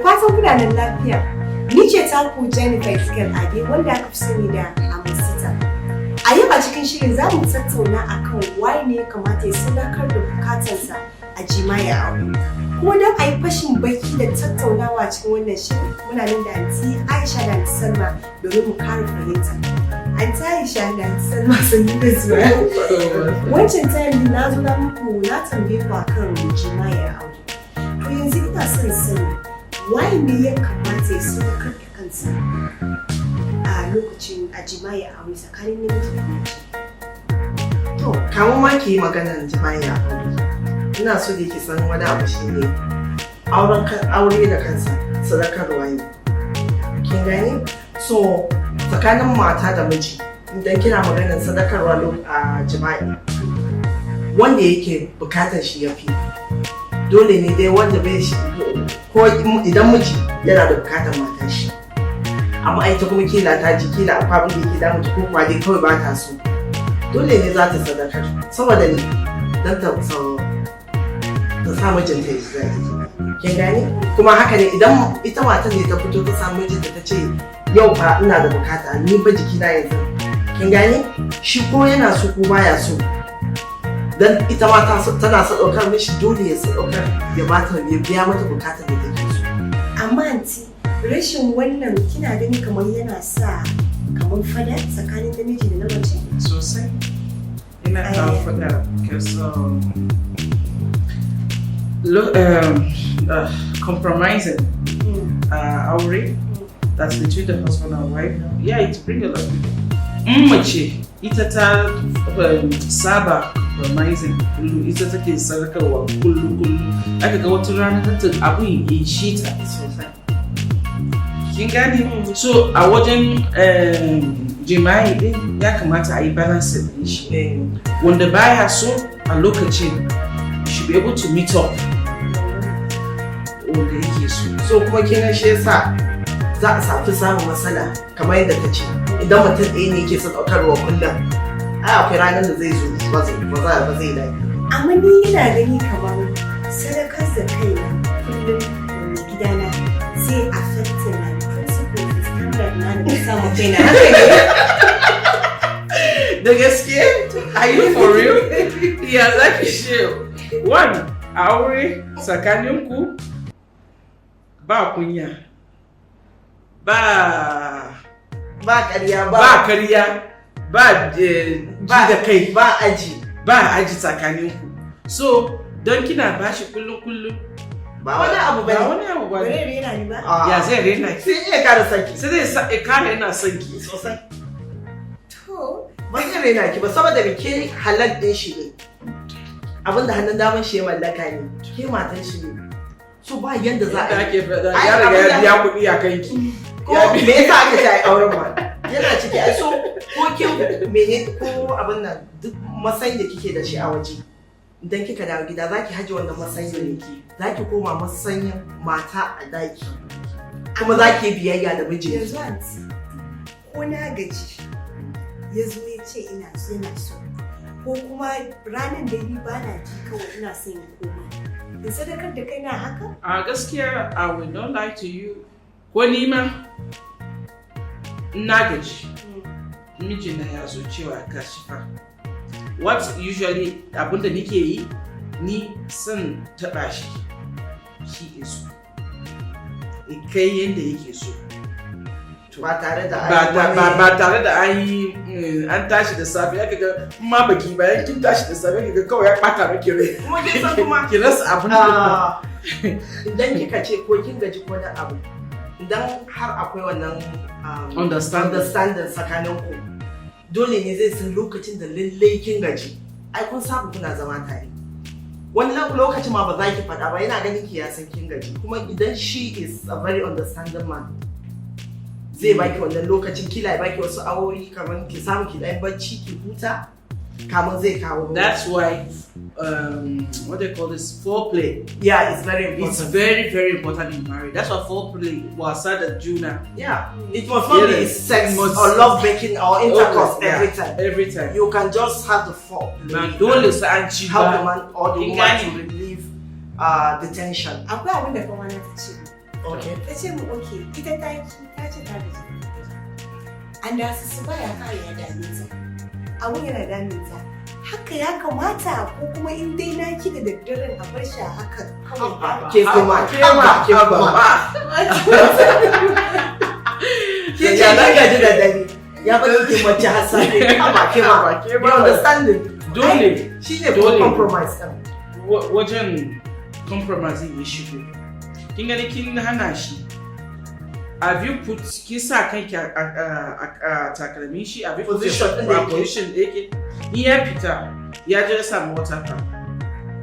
Fatan kuna nan lafiya. Ni ce taku Jennifer Ezekiel Ade, wanda aka fi sani da Amasita. A yau a cikin shirin, za mu tattauna akan waye ne ya kamata ya sadaukar da bukatarsa a jima'i aure. Kuma don a yi fashin baki da tattaunawa a cikin wannan shirin, muna nan da Anti Aisha da Anti Salma domin mu kara fahimta. Anti Aisha da Anti Salma, sun da zuwa. Wancan time na zo na muku na tambaye ku akan jima'i aure. To, yanzu ina son sani, waye ne ya kamata ya sadaukar da kansa a lokacin a jima'i aure tsakanin namiji da mace? To, kamun ma ki yi maganar jima'i a aure, ina so da ki san wani abu, shine auren aure da kansa sadakarwa ne. Kin gane? So, tsakanin mata da miji, idan kina maganar sadakarwa a jima'i, wanda yake bukatar shi ya fi. Dole ne dai wanda bai shi ko idan miji yana da bukatar matar shi, amma ita kuma kila ta ji kila akwai abin da yake damun ta, ko kuwa dai kawai ba ta so, dole ne za ta sadakar saboda ne don ta sa mijinta ya ji daɗi. Kin gane? Kuma haka ne idan ita matan ne ta fito ta sa mijinta, ta ce, "Yau fa ina da bukata, ni fa jikina yanzu." Kin gane? Shi ko yana so ko baya so, dan ita ma tana sadaukar mishi, dole ya sadaukar ya bata, ya biya mata bukatar da take so. Amma anti, rashin wannan kina gani kamar yana sa kamar fada tsakanin namiji da na mace? Sosai. Ina kawo fada because look, compromising aure that's between the husband and wife. Yeah, it bring a lot. In mace ita ta saba compromising kullum, ita take sadakarwa kullum kullum, aka ga wata rana ta abun ya ishe ta. Sosai. Kin gane? So a wajen jima'i din, ya kamata a yi balance din shi. Wanda baya so a lokacin should be able to meet up wanda yake so. So kuma kin ga shi yasa za a samu samun matsala, kamar yadda ta ce, idan mutum ɗaya ne yake sadaukarwa kullum, ai akwai ranar da zai zo ba zai daɗi. Amma ni ina gani kamar sadakar da kaina kullum da mai gidana zai affect my principles and standard na da na samu kaina. Haka ne? Da gaske? Are you for real? Ya za ki ce one aure tsakaninku ba kunya, ba ba ƙarya, ba ba karya, ba ji da kai, ba aji. Ba aji tsakaninku. So don kina bashi kullum kullum, ba wani abu ba bane. Wani abu ba Bare ne. rena ni ba? Ah. Ya zai rena ki? Sai iya kara saki. Sai zai sa ya kara yana son ki. Sosai. To, ba zai rena ki ba, saboda me? Ke halal din shi ne, abinda hannun daman shi ya mallaka ne, ke matan shi ne, so ba yanda za Yadda a yi. Ake faɗa, Ai, ya riga ya abinda- biya kuɗi a kanki. Ko me yasa aka ce ai auren ma yana ciki ai. So ko kin mene ko abin nan, duk matsayin da kike da shi a waje, idan kika dawo gida zaki haje wannan matsayin ne, zaki koma matsayin mata a daki, kuma zaki yi biyayya da mijinki. Yanzu anti, ko na gaji, ya zo ya ce ina so, yana so, ko kuma ranar da ni ba na ji, kawai ina son ya koma, in sadakar da kaina haka? A gaskiya, I will not lie to you, ko ni ma na gaji, mijina ya zo cewa gashi fa, what usually abinda nike yi, ni son taɓa shi, shi is kai yadda yake so. Ba tare da ba, ba tare da an yi an tashi da safe, ya kaga in ma baki bayan kin tashi da safe, kaga kawai ya ɓata maki rai. Kuma kin san kuma ki rasa abin da Ah, idan kika ce ko kin gaji ko wani abu, idan har akwai wannan Understanding. understanding tsakanin ku, dole ne zai san lokacin da lallai kin gaji. Ai kun saba kuna zama tare, wani lokacin ma ba za ki faɗa ba, yana ganin ki ya san kin gaji. Kuma idan she is a very understanding man, zai baki wannan lokacin, kila ya baki wasu awowi kamar ki samu ki ɗan bacci ki huta kamun zai kawo. That's why what they call this foreplay. Yeah, it's very important. It's very, very important in marriage. That's why foreplay, wasa da juna. Yeah, it must not be sex or love making or intercourse every time. Every time. You can just have the foreplay. Ba dole sai an ci Help the ba. man or the Kin woman gane? to relieve the tension. Akwai abin da kawana ta ce. Ta ce mu okay, ita ta ki ta ce ta gaji. An da su baya kare ya dame ta. Abun yana dame ta. Haka ya kamata ko kuma in dai na ki da daddaren a bar shi a haka kawai? Ke kuma, ke ma, ke kuma. Ke ce na gaji da dare. Ya baki ki mace har safe. Haba ke ma. Ke You ma. understanding? Dole Shi ne Dole. compromise ɗin. Wajen compromise ya shigo. Kin gani, kin hana shi. Have you put, kin sa kanki a takalmin shi? Have you put Position ɗin da a yake. position da yake? In ya fita ya je ya samu wata fa.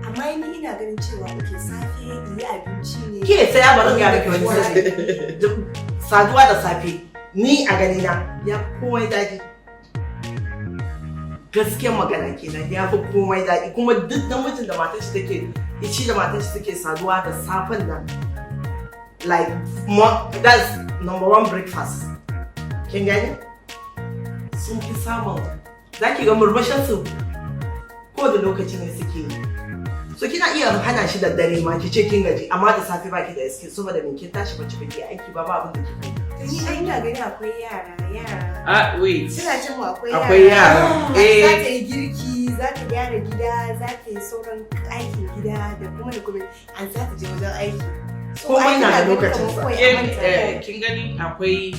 Amma ni ina ganin cewa okay, safe in yi abinci ne. Ke sai ya bari ga miki wani sirri. Saduwa da safe ni a ganina ya fi komai daɗi. Gaskiyar magana kenan, ya fi komai daɗi. Kuma duk namijin da matar shi take shi da matar shi suke saduwa da safen nan, like that's number one breakfast, kin gani, sun fi samun, za ki ga murmushin su ko da lokaci ne suke yi. So kina iya hana shi da dare ma, ki ce kin gaji, amma da safe baki da excuse, saboda min kin tashi bacci, baki aiki ba, ba abin da kika yi. Ni ai ina gani akwai yara, yara. Ah, wait. Suna cin mu akwai yara. Akwai yara. Za Eh. ta yi girki, za ta gyara gida, za ta yi sauran aikin gida da kuma da kuma an za ta je wajen aiki. So, Komai ai na da ina ganin lokacinsa. kamar kawai a manta kawai. Kin gani, akwai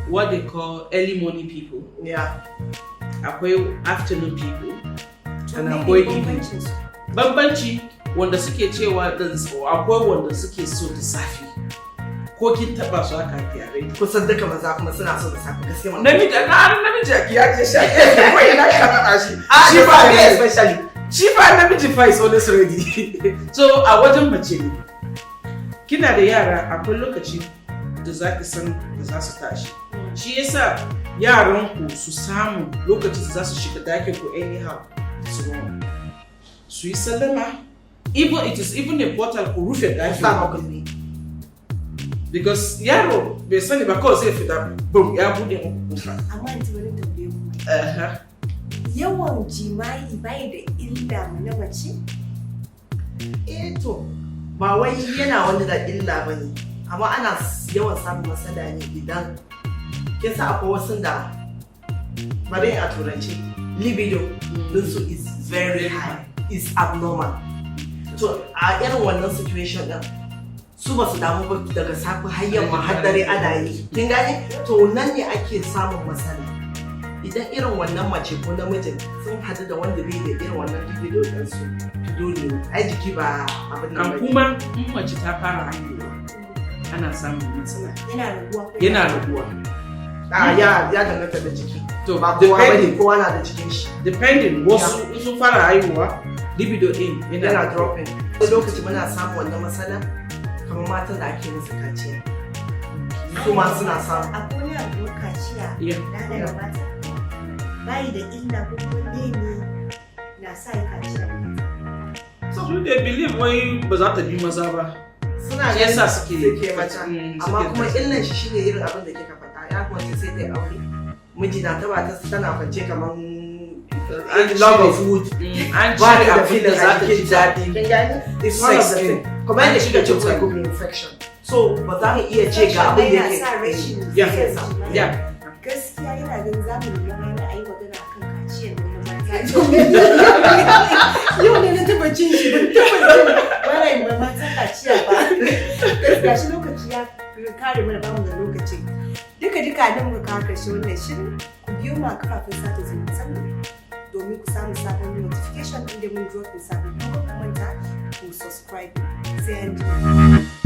what they call early morning people. Akwai afternoon people. To And mene akwai evening. bambancin su? Bambanci wanda suke cewa akwai wanda suke so da safe. Ko kin taba su haka tare. Kusan duka maza kuma suna so da safe, gaskiya magana. Namiji na namiji a kiyaye shi a gefe, ko ina ka taba shi. Ah, Shi da fa safe ne. Especially. Shi fa namiji fa is always ready. So a wajen mace ne. Kina da yara, akwai lokaci da za ki san da za su tashi. Shi yasa yaran ku su samu lokacin da za su shiga dakin ku anyhow su wrong. Su yi sallama. Even it is even important ku rufe dakin. Sa makulli. Because yaro bai sani ba, kawai zai fita, boom, ya bude muku kofa. Amma yanzu bari tambaye ku. Yawan jima'i bai da illa ma na mace? Eh to, ba wai yana wani da illa ba ne, amma ana yawan samun matsala ne idan kin sa akwai wasu da, bari a turanci, libido ɗinsu is very high, is abnormal. To a irin wannan situation din, su ba su damu ba, daga safe har yamma har dare ana yi, kin gane? To nan ne ake samun matsala. Idan irin wannan mace ko namijin sun hadu da wanda bai da irin wannan libido ɗinsu, to dole ne ai jiki ba abin nan An bane. Kuma in mace ta fara haihuwa ana samun matsala. Yana raguwa ko? Yana raguwa. A ya danganta da jiki. To ba kowa bane, depending, kowa na da jikin shi. Depending, wasu in sun fara haihuwa libido din yana yana dropping. Wani lokaci muna samun wannan matsala, kamar matan da ake musu kaciya, su ma suna samu. Akwai wani abu kaciya da da mata bayi da illa ko kuma ne na sa yi kaciya? Su they believe wai ba za ta bi maza ba. Suna Shi yasa suke suke mata. Amma suke kuma illan shi shine irin abin da kika faɗa, ya mace sai ta yi aure, miji na taba ta, tana kwance kamar An log of wood. An Ba cire ta da abin da feeling za a ta ji jikin ta, daɗi. kin gane? It's one of the Sex thing, din. kamar yadda An kika ce cire ko could be infection, so ba za mu iya ce ga abin da Yana yake sa rashin Yeah. son jima'i. Gaskiya yana ganin za mu nemi rana a yi magana akan kaciyar nan na mata. Yau ne na taba jin shi, ban taba jin wani yi mata kaciya ba. Gaskiya shi lokaci ya kare mana, bamu da lokaci. Duka duka nan muka kawo karshe wannan shirin. Ku biyo mu a kafafen sada zumunta mu domin ku samu sabon notification inda mun drop sabon. Kuma ku manta ku subscribe. Sai an jima.